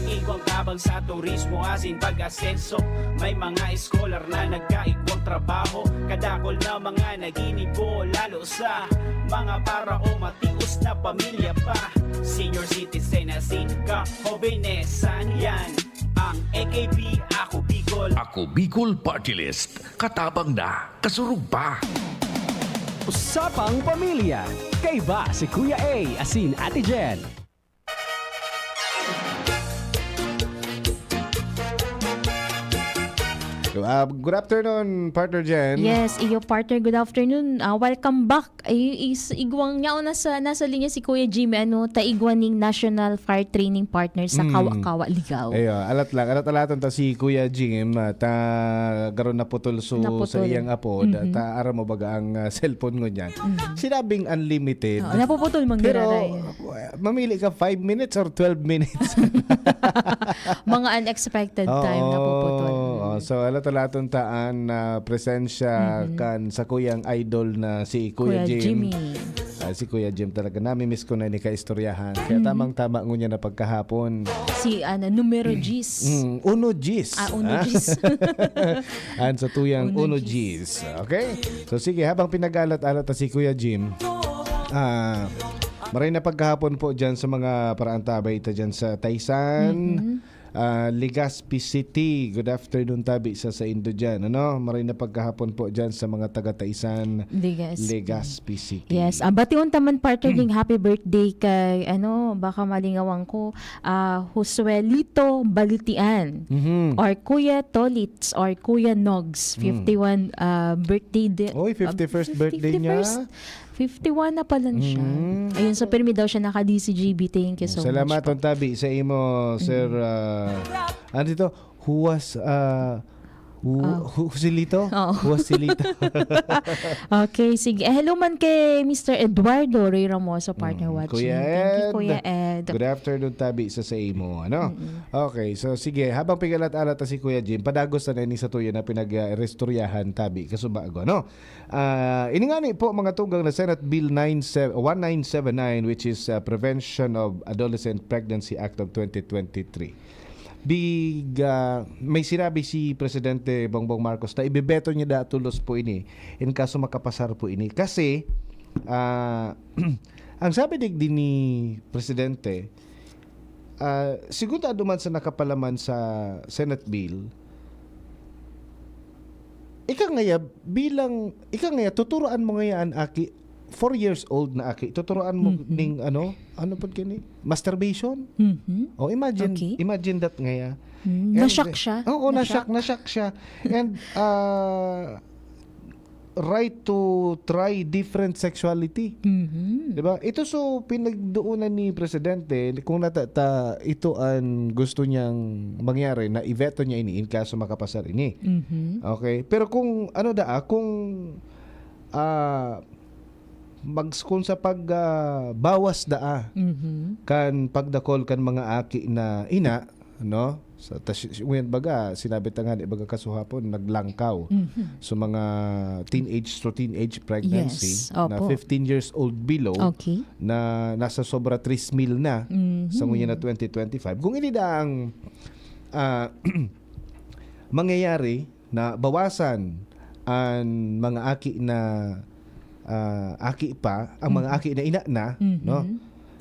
Igwang tabang sa turismo asin pag-asenso. May mga scholar na nagkaigwang trabaho. Kadakol na mga naginibo, lalo sa mga para o matios na pamilya pa. Senior citizen asin kahobenesan, yan ang A K P, Ako Bicol. Ako Bicol Party List. Katabang na, kasurog pa. Usapang Pamilya. Kaiba si Kuya A asin Ate Jen. Ah, good afternoon, Partner Jen. Yes, iyo partner, good afternoon. Ah, welcome back. Ay, is, igwang niya, oh, nasa, nasa linya si Kuya Jimmy, ano, ta igwa ning National Fire Training Partner sa Mm. Kawa-Kawa, Ligao. Ayo, alat lang, alat-alaton ta si Kuya Jim, ah, ta garo naputol so Naputol. sa iyang apo, da-, Mhm. ta aram mo baga ang, ah, cellphone ngunyan. Mhm. Sinabing unlimited. Oo, napuputol man Pero, giraray. uh, mamili ka five minutes or twelve minutes. Mga unexpected time Oo, napuputol. oo. Mm. So, alat-alaton ta an, ah, presensya Mhm. kan sa kuyang idol na si Kuya Kuya Jim. Jimmy. Ah, si Kuya Jim talaga. Nami-miss ko na ini kaistoryahan. Kaya Mhm. tamang-tama ngunyan na pagkahapon. Si, ano, numero diyes. Mm, uno diyes. Ah, uno Ah. diyes. An sa tuyang Uno uno diyes. diyes. Okay? So, sige, habang pinag-alat-alat ta si Kuya Jim, ah, maray na pagkahapon po dyan sa mga paraantabay ta dyan sa Taysan. Mhm. Ah, Legazpi City. Good afternoon, tabi sa saindo dyan, ano? Maray na pagkahapon po dyan sa mga taga Taysan, Legazpi. Legazpi City. Yes, ah, bation ta man, partner, ding happy birthday kay, ano, baka malingawan ko, ah, Josuelito Balitian, Mhm. or Kuya Tolits, or Kuya Nogs, Mm. fifty-one, ah, birthday di-, Oy, ah, fifty-first birthday niya. fifty-first. Fifty-one na pala siya. Mm. Ayun, so pirmi daw siya naka-D C G B. Thank you so Salamat, much po. Tontabi, sa imo, Sir, Mm. ah, ano dito? Huwas, ah, hu-, Ah. hu-, Husilito? Oo. Huwasilito. Okay, sige. Eh, hello man kay Mister Eduardo Ray Ramoso, partner Mm. watching. Kuya Thank you, Ed. Kuya Ed. Good afternoon, tabi sa, sa imo, ano? Mm-mm. Okay, so sige, habang pigalat-alat ta si Kuya Jim, padagos na ini sa tuyo na pinag-, ah, restoryahan, tabi, kasubago, ano? Ah, ini ngani po, mga tugang, na Senate Bill nine se-, one nine seven nine, which is, ah, Prevention of Adolescent Pregnancy Act of twenty twenty-three. Big, ah, may sinabi si Presidente Bongbong Marcos na ibebeto niya da tulos po ini in kaso makapasar po ini. Kasi, ah, ang sabi digdi ni Presidente, ah, segunda duman sa nakapalaman sa Senate Bill, ika ngaya bilang, ika ngaya tuturuan mo ngaya an aki, four years old na aki, tuturuan mo Mm-mm. ning ano, ano pod kini? Masturbation? Mhm. Oh, imagine, Okay. imagine that ngaya. Mm, And na-shock siya? Oo, na-shock, Na-shock? na-shock siya. And, ah, right to try different sexuality. Mhm. Di ba? Ito so pinagdoonan ni Presidente, kung nata-, ta-, ito ang gusto niyang mangyari, na iveto niya ini in kaso makapasar ini. Mhm. Okay? Pero kung ano daa, kung, ah, mag-, kung sa pag, ah, bawas daa Mhm. kan pagdakol kan mga aki na ina, no? Sa, tas, si-, si-, ngayon baga, sinabi ta nga, di baga kasuhapon, naglangkaw. Mhm. So, mga teenage to teenage pregnancy Yes, na opo. fifteen years old below Okay. na nasa sobra three mil na Mhm. sa ngunyan na twenty twenty-five. Kung ini daang, ah, mangyayari na bawasan ang mga aki na, ah, aki pa, ang mga Mhm. aki na ina na, Mhm. no?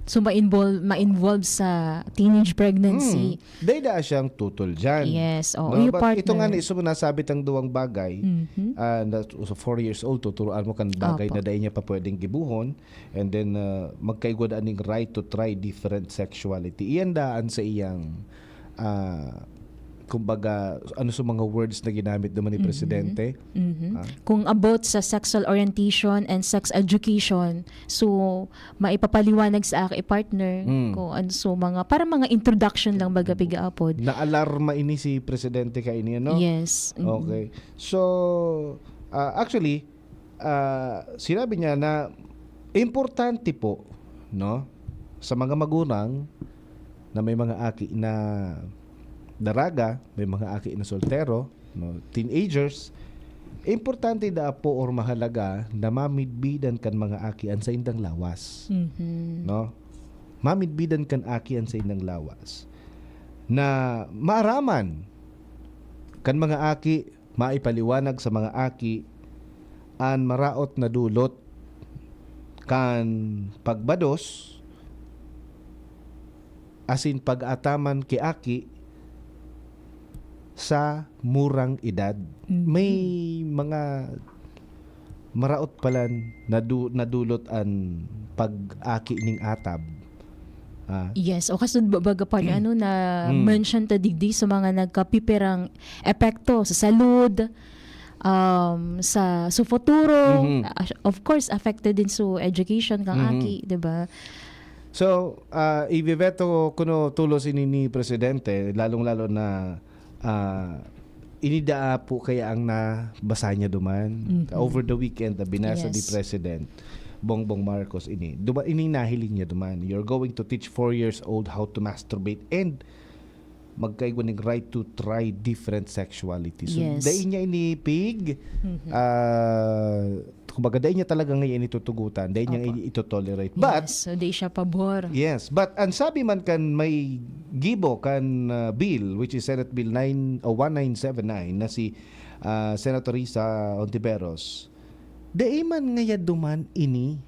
So, ma-involve, ma-involve sa teenage pregnancy. Hmm. Dai daa siyang tutol dyan. Yes, oo. No? Yung But ito nga partner. ni so nasabit ang duwang bagay, Mhm. ah, na, so four years old, tuturuan mo kan bagay Opo. na dai niya pa pwedeng gibuhon, and then ah, magkaigwa daa ning right to try different sexuality. Iyan daan sa iyang, ah, kumbaga, ano sa mga words na ginamit naman ni Mhm. Presidente? Mhm. Ah. Kung about sa sexual orientation and sex education, so maipapaliwanag sa aki partner Mm. kung ano, so mga, para mga introduction lang baga pigaapod. Naalarma ini si Presidente kaini, ano? Yes. Mm. Okay. So, ah, actually, ah, sinabi niya na importante po, no, sa mga magulang na may mga aki na daraga, may mga aki na soltero, no, teenagers, importante daa po or mahalaga na mamidbidan kan mga aki an saindang lawas. Mhm. No? Mamidbidan kan aki an saindang lawas. Na maaraman kan mga aki, maipaliwanag sa mga aki an maraot na dulot kan pagbados asin pag-ataman ki aki sa murang edad. Mhm. May mga maraot palan nadu-, nadulot an pag-aki ning atab. Ah. Yes, o kasud ba-, baga pa ano na Mm. mention ta digdi sa mga nagkapipirang epekto sa salud, um, sa, sa futuro, Mhm. ah, of course, affected din sa education kang Mhm. aki, di ba? So, ah, ibibeto kuno tolos ini ni Presidente, lalong-lalo na, ah, ini daa po kaya ang nabasa niya duman. Mhm. Over the weekend, na binasa ni Yes. President Bongbong Marcos ini. Duma-, ini nahiling niya duman. You're going to teach four years old how to masturbate and magkaigwa ning right to try different sexuality. So, Yes. dai niya ini pig, Mhm. ah, kumbaga, dai niya talaga ngayon itutugutan, dai niya Opo. ini itotolerate. But, Yes, so di siya pabor. Yes, but ang sabi man kan may gibo kan, ah, bill, which is Senate Bill nine, o one nine seven nine, na si, ah, Senator Risa Ontiveros, dai man ngaya duman ini.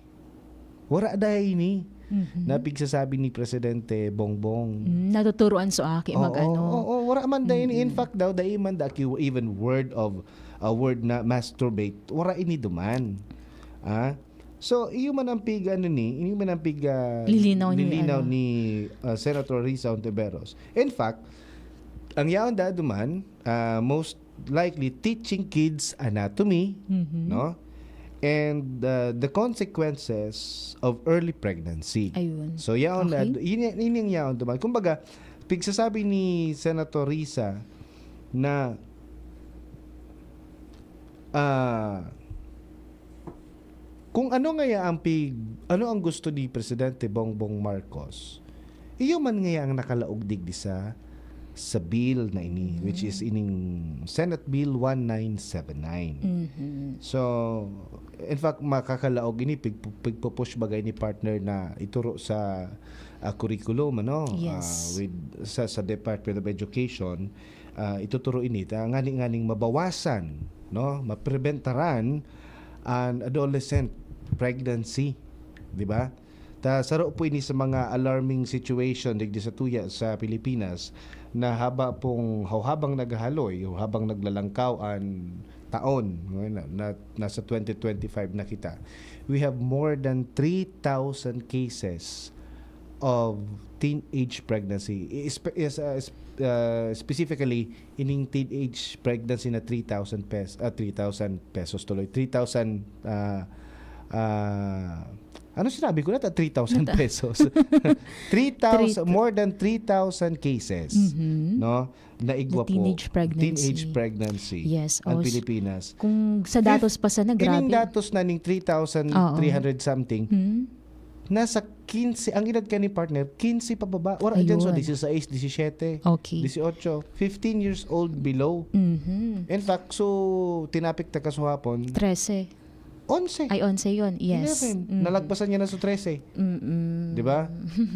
Wara dai ini. Mhm. Na pigsasabi ni Presidente Bongbong. Mm, natuturuan sa aki Oo, mag-ano. oo, wara man dai ini. In Mm-mm. fact daw, dai man da ki even word of, a word na masturbate. Wara ini duman. Ah? So, iyo man ang pig, ano ni, iyo man ang pig, ah, Lilinaw ni, lilinaw ano. ni, ah, Senator Risa Ontiveros. In fact, ang yaon da duman, ah, most likely teaching kids anatomy, Mhm. no? And, ah, the consequences of early pregnancy. Ayun. So, yaon na, Okay. yun, yun, yun yung yaon duman. Kumbaga, pigsasabi ni Senator Risa na, ah, kung ano ngaya ang pig-, ano ang gusto ni Presidente Bongbong Marcos, iyo man ngaya ang nakalaog digdi sa, sa bill na ini, which is Mhm. ining Senate Bill one nine seven nine. Mhm. So, in fact, makakalaog ini, pig-, pigpupush bagay ni partner na ituro sa, ah, curriculum, ano, ah, Yes. with, sa, sa Department of Education, ah, ituturo ini, ta, ngani-nganing mabawasan, no, mapreventaran an adolescent pregnancy, di ba? Ta, saro po ini sa mga alarming situation digdi sa tuya sa Pilipinas na haba pong, habang naghahaloy o habang naglalangkaw an taon, no, na, na, nasa twenty twenty-five na kita, we have more than three thousand cases of teenage pregnancy. I-, espe-, is, uh, is, uh, specifically, ining teenage pregnancy na three thousand pes-, ah, three thousand pesos tuloy. Three thousand, ah, ah, ano sinabi ko na? Three thousand Nata- pesos. Three thousand, Three- more than three thousand cases, Mhm. no? Na igwa The teenage po. Pregnancy. Teenage pregnancy. Yes, Ang os-, Pilipinas. Kung sa datos pa sana, Kining grabe. Datos na ning three thousand three hundred something, Hmm? nasa quince, ang edad ka ni partner, quince pababa. Wala dyan, so Ayun. Dieciséis, diecisiete, Okay. dieciocho, fifteen years old below. Mhm. In fact, so, tinapik ta kasuhapon, Trese. onse. Ay, onse yun. Yes. Eleven. Mm. Nalagpasan niya na sa trese. Mm-mm. Di ba?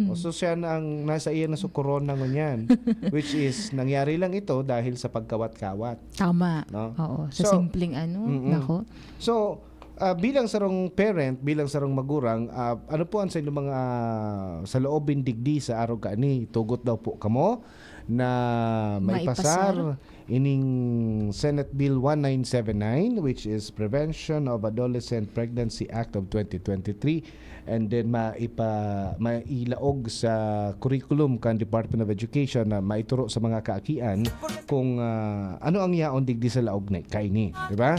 O, so, siya na ang, nasa iya na sa corona ngunyan. Which is, nangyari lang ito dahil sa pagkawat-kawat. Tama. No? Oo. Sa So, simpleng ano, mm-mm. nako. So, Ah, bilang sarong parent, bilang sarong magurang, ah, ano po ang sa inyong mga, ah, saloobin digdi sa arog kaini? Tugot daw po kamo na maipasar Maipasar. ining Senate Bill one nine seven nine, which is Prevention of Adolescent Pregnancy Act of twenty twenty-three, and then maipa-, mailaog sa curriculum kan Department of Education na maituro sa mga kaakian kung, ah, ano ang yaon digdi sa laog na kaini, di ba?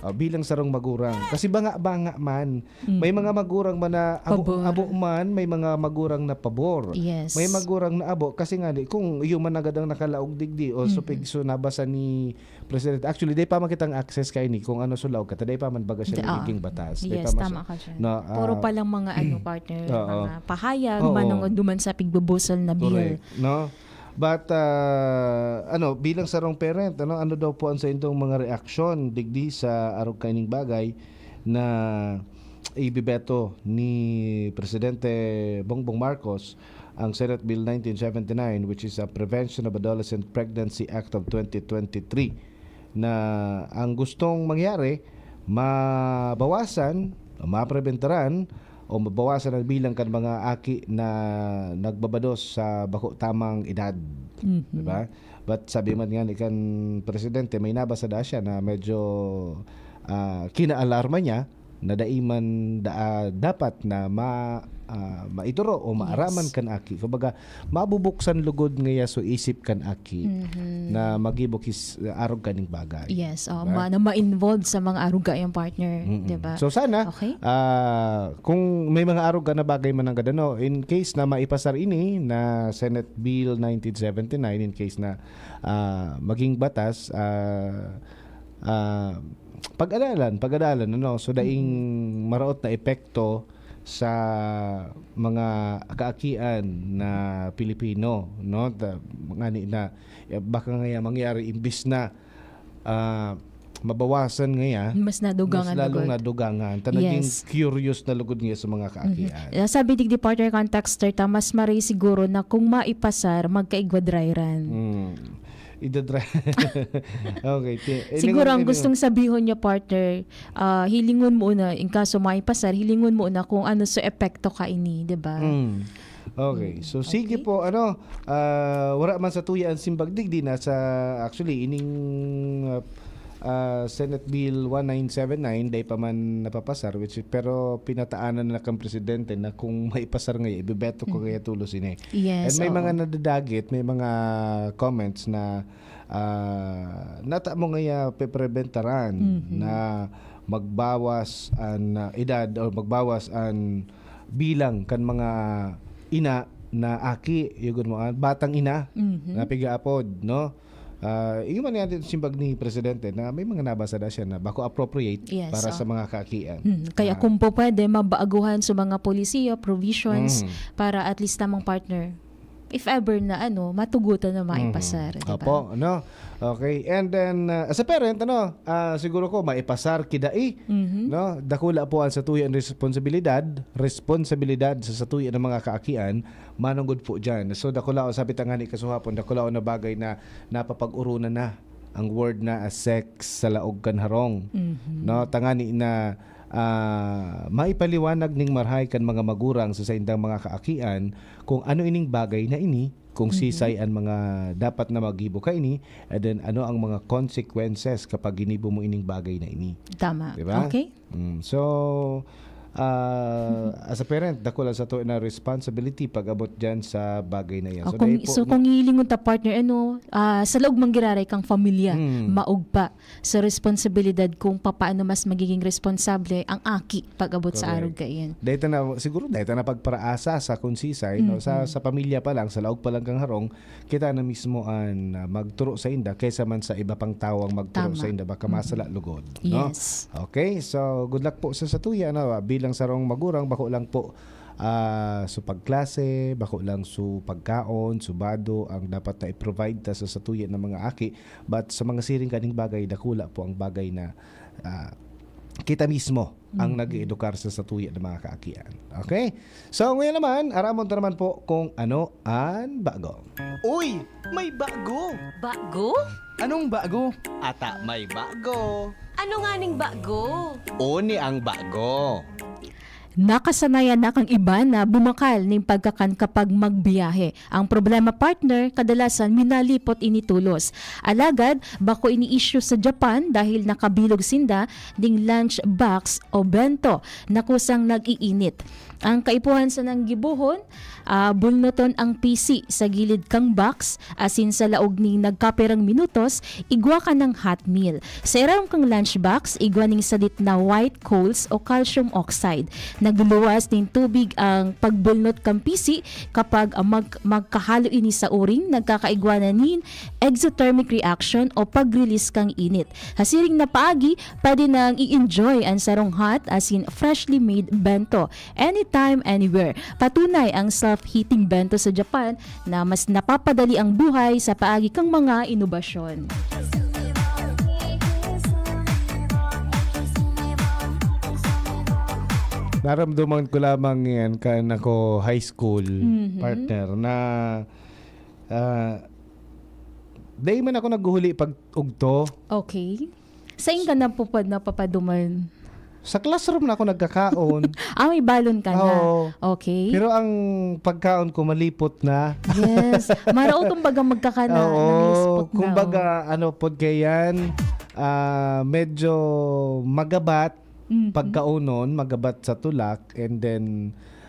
Ah, bilang sarong magurang. Kasi banga-banga man, Mm. may mga magurang man na abo, Pabor. abo man, may mga magurang na pabor. Yes. May magurang na abo. Kasi nga, di, kung iyo man agad ang nakalaog digdi o Mm. supig so nabasa ni Presidente. Actually, dai pa man kitang access kaini kung ano so laog ka, ta dai pa man baga siya Di, ah. nagiging batas. Dai Yes, pa man tama siya. ka dyan. No, Puro ah, pa lang mga ano, partner, oo. mga pahayag, Oo. manong duman sa pigbubusol na bill. Correct, no? But, ah, ano, bilang sarong parent, ano, ano daw po ang sa indong mga reaksyon digdi sa arog kaining bagay na ibibeto ni Presidente Bongbong Marcos ang Senate Bill nineteen seventy-nine, which is a Prevention of Adolescent Pregnancy Act of twenty twenty-three, na ang gustong mangyari, mabawasan o mapreventaran o mabawasan ang bilang kan mga aki na nagbabados sa bako tamang edad. Mhm. Di ba? But sabi man nga ni kan presidente, may nabasa da siya na medyo, ah, kinaalarma niya na dai man da-, ah, dapat na ma-, ah, maituro o maaraman Yes. kan aki. Kumbaga, mabubuksan lugod ngaya so isip kan aki Mhm. na maggibo ki s-, arog kaning bagay. Yes, oh, Diba? ma-, na ma-involve sa mga arog kayang partner, Mm-mm. diba? So sana, Okay. ah, kung may mga arog ka na bagay man ang gadano, in case na maipasar ini na Senate Bill nineteen seventy-nine, in case na, ah, maging batas, ah, ah, pag-aralan, pag-aralan, ano? So, daing Mm. maraot na epekto sa mga kaakian na Pilipino, no? Ta-, ngani na, eh, baka ngaya mangyari, imbis na, ah, mabawasan ngaya, Mas nadugangan mas lalong lugod. nadugangan. Ta naging Yes. curious na lugod ngaya sa mga Mhm. kaakian. Ah, sabi digdi partner kan texter ta, mas maray siguro na kung maipasar, magkaigwa dry run. Hmm. Idadry-, okay, ti-, eh, Siguro lingon, ang lingon. gustong sabihon niya, partner, ah, hilingon mo na, in kaso maipasar, hilingon mo na kung ano sa epekto kaini, di ba? Hmm. Okay. Mm, So, sige okay. po, ano, ah, wala man sa tuya ang simbag digdi na sa, actually, ining, ah, ah, Senate Bill one nine seven nine, dai pa man napapasar, which is, pero pinataanan na kan presidente na kung maipasar ngaya, ibebeto ko Mm. kaya tulos ini. Yes, And may oo. mga nadadagit, may mga comments na, ah, nata mo ngaya pepreventaran Mhm. na magbawas an, ah, edad or magbawas an bilang kan mga ina na aki, yugod mo, ah, batang ina Mhm. na pigaapod, no? Ah, iyo man yan simbag ni Presidente na may mga nabasa na siya na bako appropriate Yes, para oh. sa mga kaakian. Hmm, kaya Ah. kung po pwede, mabaaguhan sa mga polisiya, provisions, Mm. para at least tamang partner. If ever na, ano, matugutan na maipasar, Mhm. di ba? Opo, no? Okay. And then, ah, as a parent, ano, ah, siguro ko, maipasar, kidai, Mhm. no? Dakula po ang satuya ang responsibilidad, responsibilidad sa satuya ng mga kaakian, manunggod po dyan. So, dakula o sabi tangani kasuhapon, dakula o na bagay na napapag-urunan na ang word na, ah, sex sa laog kan harong. Mhm. No? Tangani na, ah, maipaliwanag ning marhay kan mga magurang sa saindang mga kaakian kung ano ining bagay na ini, kung Mhm. sisay an mga dapat na maggibo kaini, and then ano ang mga consequences kapag ginibo mo ining bagay na ini. Tama. Di ba? Okay. Mm. So, ah, as a parent, dakula sato na responsibility pag-abot dyan sa bagay na yan. Oh, So, kung, dahil po so, na kung hihilingon ta, partner, ano, ah, sa laog man giraray kang pamilya, Mm. maog pa sa responsibilidad kung papaano mas magiging responsable ang aki pag-abot sa Correct. arog kaiyan. Dahil ta na, siguro dahil ta na pagparaasa sa kunsisay, no? Sa, Mm-mm. sa pamilya pa lang, sa laog pa lang kang harong, kita na mismo an, ah, magturo sa inda kaysa man sa iba pang tawo ang magturo Tama. sa inda, baka Mm-mm. masala lugod, no? Yes. Okay, so good luck po sa satuya, no? Bilang sarong magurang, bako lang po, ah, so pagklase, bako lang so pagkaon, so bado, ang dapat na i-provide ta sa satuya ng mga aki. But sa mga siring kaning bagay, dakula po ang bagay na, ah, kita mismo ang Mhm. nag-eedukar sa satuya ng mga kaakian. Okay? So, ngayon naman, aramon ta naman po kung ano an bago. Uy! May bago! Bago? Anong bago? Ata may bago! Ano nga ning bago? Oni ang bago. Nakasanayan na kang iba na bumakal nin pagkakan kapag magbiyahe. Ang problema, partner, kadalasan minalipot ini tolos. Alagad, bako ini isyu sa Japan dahil nakabilog sinda ning lunch box o bento na kusang nag-iinit. Ang kaipuhan sanang gibohon, ah, bulnuton ang pisi sa gilid kang box, asin sa laog nin nagkapirang minutos, igwa ka nin hot meal. Sa irarom kang lunchbox, igwa nin sadit na white coals o calcium oxide. Nagluluwas nin tubig ang pagbulnot kan pisi kapag, ah, mag-, magkahalo ini sa uring, nagkakaigwa na nin exothermic reaction o pag-release kan init. Sa siring na paagi, pwede nang i-enjoy ang sarong hot asin freshly made bento anytime, anywhere. Patunay ang self-heating bento sa Japan na mas napapadali ang buhay sa paagi kan mga inobasyon. Naramdaman ko lamang yan kan ako high school Mhm. partner na ah, dai man ako naghuhuli pag ugto. Okay. Sain ka napupad napapaduman? Sa classroom na ako nagkakaon. Ah, may balon ka na. Oo. Okay. Pero ang pagkaon ko malipot na. Yes. Maraot kumbaga magkakana. Oo, Namispot na, kumbaga oh. Ano pod kay yan, ah, medyo magabat Mhm. pagkaonon, magabat sa tulak, and then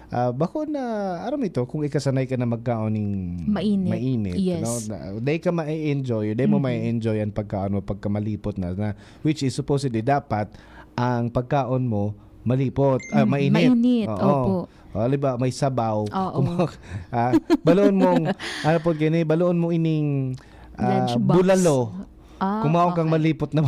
ah, bako na aram ito kung ikasanay ka na magkaon ning Mainit. mainit, Yes. No? Na, dai ka ma-enjoy, dai mo Mhm. ma-enjoy ang pagkaon mo pagka malipot na, na which is supposedly dapat ang pagkaon mo malipot, ah, Mhm, mainit. mainit, Oo. Opo. Oh, halimbawa, may sabaw. Oo. Kumaw-, ah, baloon mong, ano po gini, baloon mo ining ah, Lunch box. Bulalo. Ah, Kumaon kang okay. Malipot na.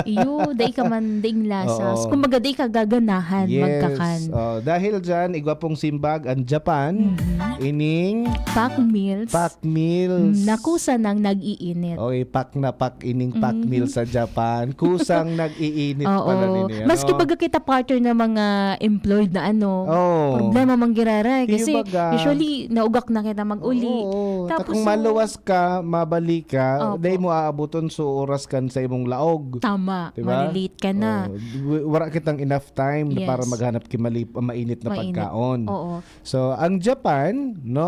Iyo, dai ka man, daing lasa. Oo. Kumbaga, dai ka gaganahan Yes. magkakan. Oh, dahil dyan, igwa pong simbag ang Japan, Mhm. ining Pack meals. Pack meals. Na kusa nang nag-iinit. Okay, pack na pack ining pack Mhm. meals sa Japan. Kusang nag-iinit Oo. pala nini, ano? Maski baga kita partner na mga employed na ano, Oo. problema mang giraray. Iyo Kasi baga. usually, nauga na kita mag-uli. Oo. Tapos, Kung maluwas ka, mabalik ka, Opo. dai mo aaboton so oras kan sa imong laog. Tama, Diba? malilate ka na. Oh, w- wala kitang enough time na Yes. para maghanap ki mali-, mainit na Mainit. pagkaon. Oo. So, ang Japan, no,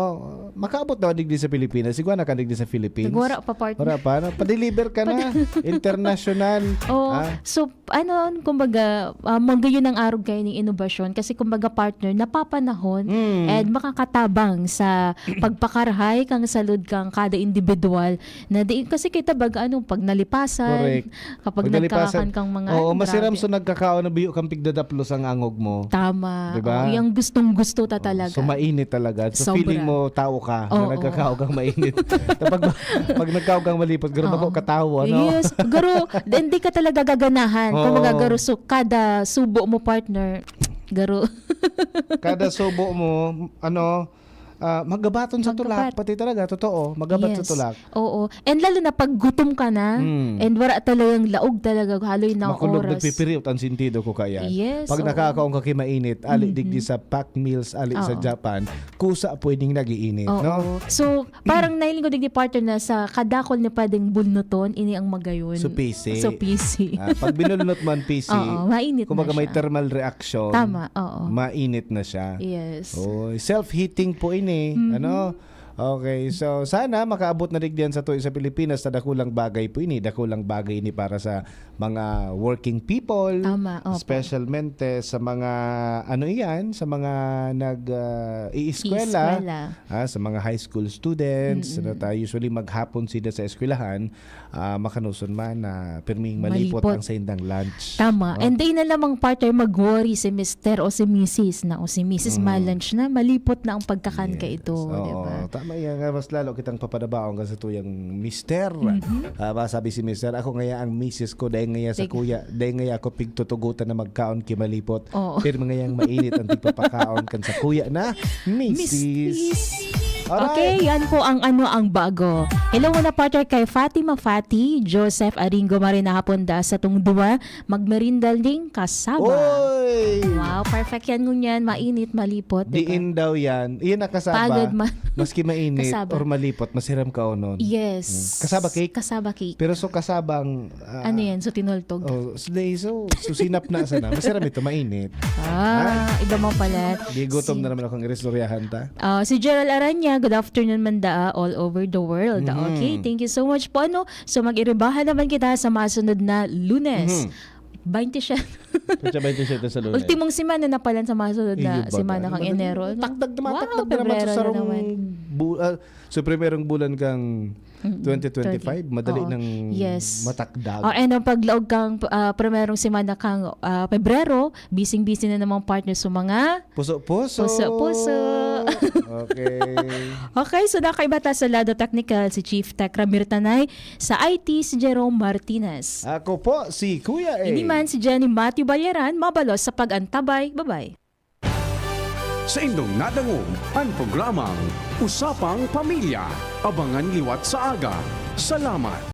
makaabot na digdi sa Pilipinas. Sigwa na ka digdi sa Philippines. Nagwara pa, partner. Wala pa, no? Pa-deliver ka na. International. Oo. Ah. So, ano, kumbaga, ah, magayon ang arog kayo ng inobasyon kasi kumbaga partner, napapanahon Mm. and makakatabang sa pagpakarahay kang salud kang kada individual na di, kasi kita baga ano, pag nalipasan, Correct. kapag Pag nalipasan, nalipasan kang mga Oo, ay, masiram grabe. So nagkakaon na biyo kang pigdadaplos ang angog mo. Tama. Diba? Oo, yung gustong-gusto ta talaga. So mainit talaga. So Sobra. Feeling mo tao ka Oo. Na nagkakaon kang mainit. Pag, pag nagkaon kang malipot, garo Oo. ako katawa, no? Yes. Garo, then di ka talaga gaganahan. Oo. Kumbaga, garo, so, kada subo mo, partner, garo. Kada subo mo, ano, ah, magabaton sa tulak. Magabat. Pati talaga, totoo. Magabat sa Yes. Tulak. Oo. And lalo na pag gutom ka na, Mm. and wala talagang laog talaga, haloy na Makulog, oras. Nagpipiriot ang sentido ko kaya. Yes, Pag oo. Nakakaon ka ki mainit, ali Mhm. digdi sa pack meals, ali sa Oo. Japan, kusa pwedeng nag-iinit, Oo. no? So, parang nahiling ko digdi partner na sa kadakol ni pwedeng bulnuton, ini ang magayon. So, pisi. So, pisi. Ah, pag binulnot mo ang pisi, Oo, mainit kumbaga na may siya. Thermal reaction. Tama, oo. Mainit na siya. Yes. Oh, self-heating po ini, Mhm. ano? Okay, so sana makaabot na digdi yan sa tuyo sa Pilipinas sa dakulang bagay po ini. Dakulang bagay ini para sa mga working people, Tama, opo. Specialmente sa mga, ano iyan, sa mga nag, ah, iiskwela, Iiskwela. Ah, sa mga high school students, Mm-mm. Ano tayo, usually maghapon sila sa eskwelahan, ah, makanoson man na pirming malipot, Malipot. Ang saindang lunch. Tama. No? And di na lamang partner mag-worry si mister o si misis na o si misis Mm. ma-lunch na, malipot na ang pagkakan ka Yes. ito, Oo, di ba? Tama yan. Nga, mas lalo kitang papadabaon ka sa tuyang mister. Mhm. Ah, masabi si mister, ako ngaya ang misis ko, dahil ngaya sa Tig- kuya, dahil ngaya ako pigtutugutan na magkaon ki malipot. Oo. Pero ngayang mainit ang tigpapakaon kan sa kuya na misis. Misis. Alright. Okay, yan po ang Ano ang Bago. Hello muna, partner, kay Fatima Fati, Joseph Aringo, marhay na hapon da sa tong duwa, magmerindal ding kasaba. Oy! Wow, perfect yan ngunyan. Mainit, malipot, di ba? Diin daw yan. Iyan ang kasaba. Pagod man. Maski mainit Kasaba. or malipot, masiram ka onon. Yes. Mm. Kasaba cake? Kasaba cake. Pero so kasabang, ah, Ano yan? So tinultog? Oh, so, so, so sinap na sana. Masiram ito, mainit. Ah, Ha? iba mo pala. Di gutom Si na naman akong iristoryahan ta. Ah, si Gerald Aranya, good afternoon man daa, all over the world. Mhm. Okay, thank you so much po. Ano? So mag-iribahan naman kita sa masunod na Lunes. Mhm. Baynte siyete. Petsa baynte siyete sa Lunes. Ultimong semana na pala sa masunod na Iyo ba semana na? kang Madali. Enero, no? Takdag na Wow, matakdag na naman sa Pebrero na sarong naman. bu-, ah, sa primerong bulan kang Mm, twenty twenty-five, twenty. madali Oo. nang Yes. matakdag. Oh, and ang paglaog kang, ah, primerong semana kang, ah, Pebrero, busy-busy na namang partner sa mga Puso-puso. Puso-puso. Okay. Okay, so nakaiba ta sa lado teknikal si Chief Tech Ramir Tanay, sa I T si Jerome Martinez. Ako po si Kuya A. Ini man si Jenny Matthew Balyaran, mabalos sa pag-antabay. Bye-bye. Sa indong nadangog, ang programang Usapang Pamilya. Abangan liwat sa aga. Salamat.